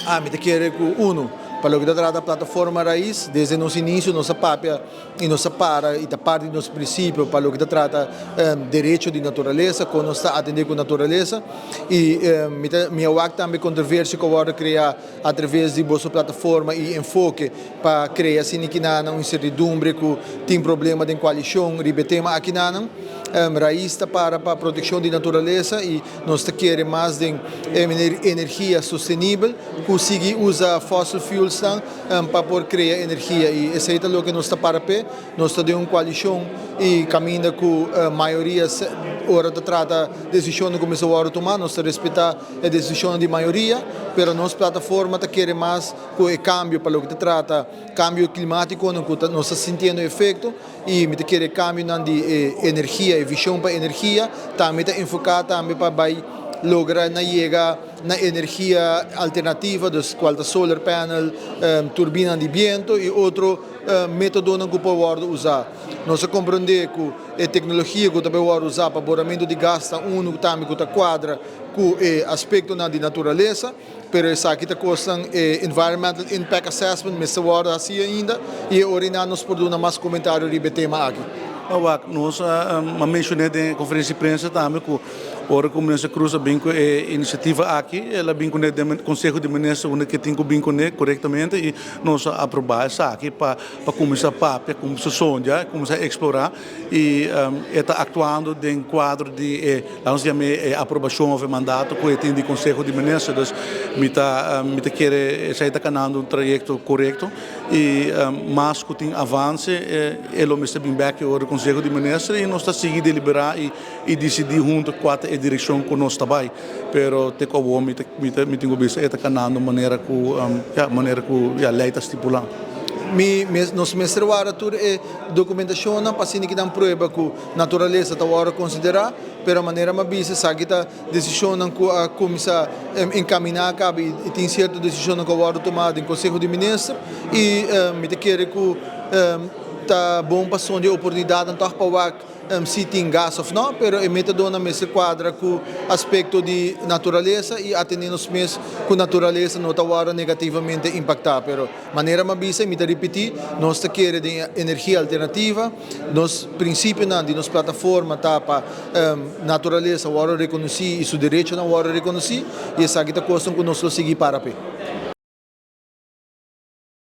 Ami ta kere ku unu, pa loke ta trata Plataforma Rais, desde nos inisio nos a papia i nos a para i ta parti di nos prinsipio pa loke ta trata derecho di naturalesa, kon nos ta atendé ku naturalesa. I mi ta mi a wak tambe kontroversia ku a wòrdu kreá atraves di boso plataforma i enfoke pa krea asina kinanan un insertidumbre ku tin problema den koalishon riba e tema akinanan. Rais ta para pa protekshon di naturalesa i nos ta kere mas den energia sostenibel ku sigui usa fossil fuelsnan pa por krea energia i esei ta loke nos ta para p'e. Nos ta den un koalishon i kaminda ku mayoria ora ta trata desishonnan ku mester wòrdu tumá nos ta respetá e desishonnan di mayoria, pero nos plataforma ta kere mas ku e kambio pa loke ta trata kambio klimatikonan ku nos ta sintiendo e efekto i mi ta kere kambionan di e energia, e vishon pa energia tambe ta enfoká tambe pa bai logra na yega na energia alternativa, dus kual ta solar panel, turbinan di biento i otro metodonan ku por wòrdu usá. Nos a komprondé ku e teknologia ku ta bai wòrdu usá pa boramentu di gas ta unu tambe ku ta kuadra ku e aspektonan di naturalesa, pero esaki ta kosnan e Environmental Impact Assessment mester wòrdu hasí ainda i e ora einan nos por duna mas komentario riba e tema aki. Wak, nos a menshoné den e konferensia di prensa tambe ku ora ku Minister Croes a bin ku e inisiativa aki, el a bin kuné den Konseho di Minister unda ke tin ku bin kuné korektamente i nos a aprobá esaki pa pa kuminsá papia, kuminsá sondia, kuminsá eksplorá i e ta aktuando den kuadro di e, laga nos yam'é e aprobashon òf e mandato ku e tin di Konseho di Minister. Dus mi ta mi ta kere esei ta kanando un trayekto korekto i mas ku tin avanse e lo mester bin bèk e ora di Konseho di Minister i nos ta sigui deliberá i i disidí huntu kua ta e direkshon ku nos ta bai. Pero te ku awor mi ta mi ta mi tin ku bisa e ta kanando manera ku ya manera ku ya lei ta stipulá. Mi mes nos mester warda tur e dokumentashonnan pa asina ki nan prueba ku naturalesa ta wòrdu konsiderá, pero manera mi a bisa esaki ta desishonnan ku a kuminsá enkaminá kaba i tin sierto desishonnan ku a wòrdu tumá den Konseho di Minister i mi ta kere ku ta bon pa sondia oportunidatnan tòg pa wak si tin gas of no, pero e metodonan mester cuadra cu aspecto di naturalesa y atende nos mes cu naturalesa no ta wordo negativamente impacta. Pero manera mi a bisa y mi ta ripiti, nos ta kere den energia alternativa, nos principionan di nos plataforma ta pa naturalesa wordo reconoci y su derechonan wordo reconoci y esaki ta cosnan cu nos lo sigui para p'e.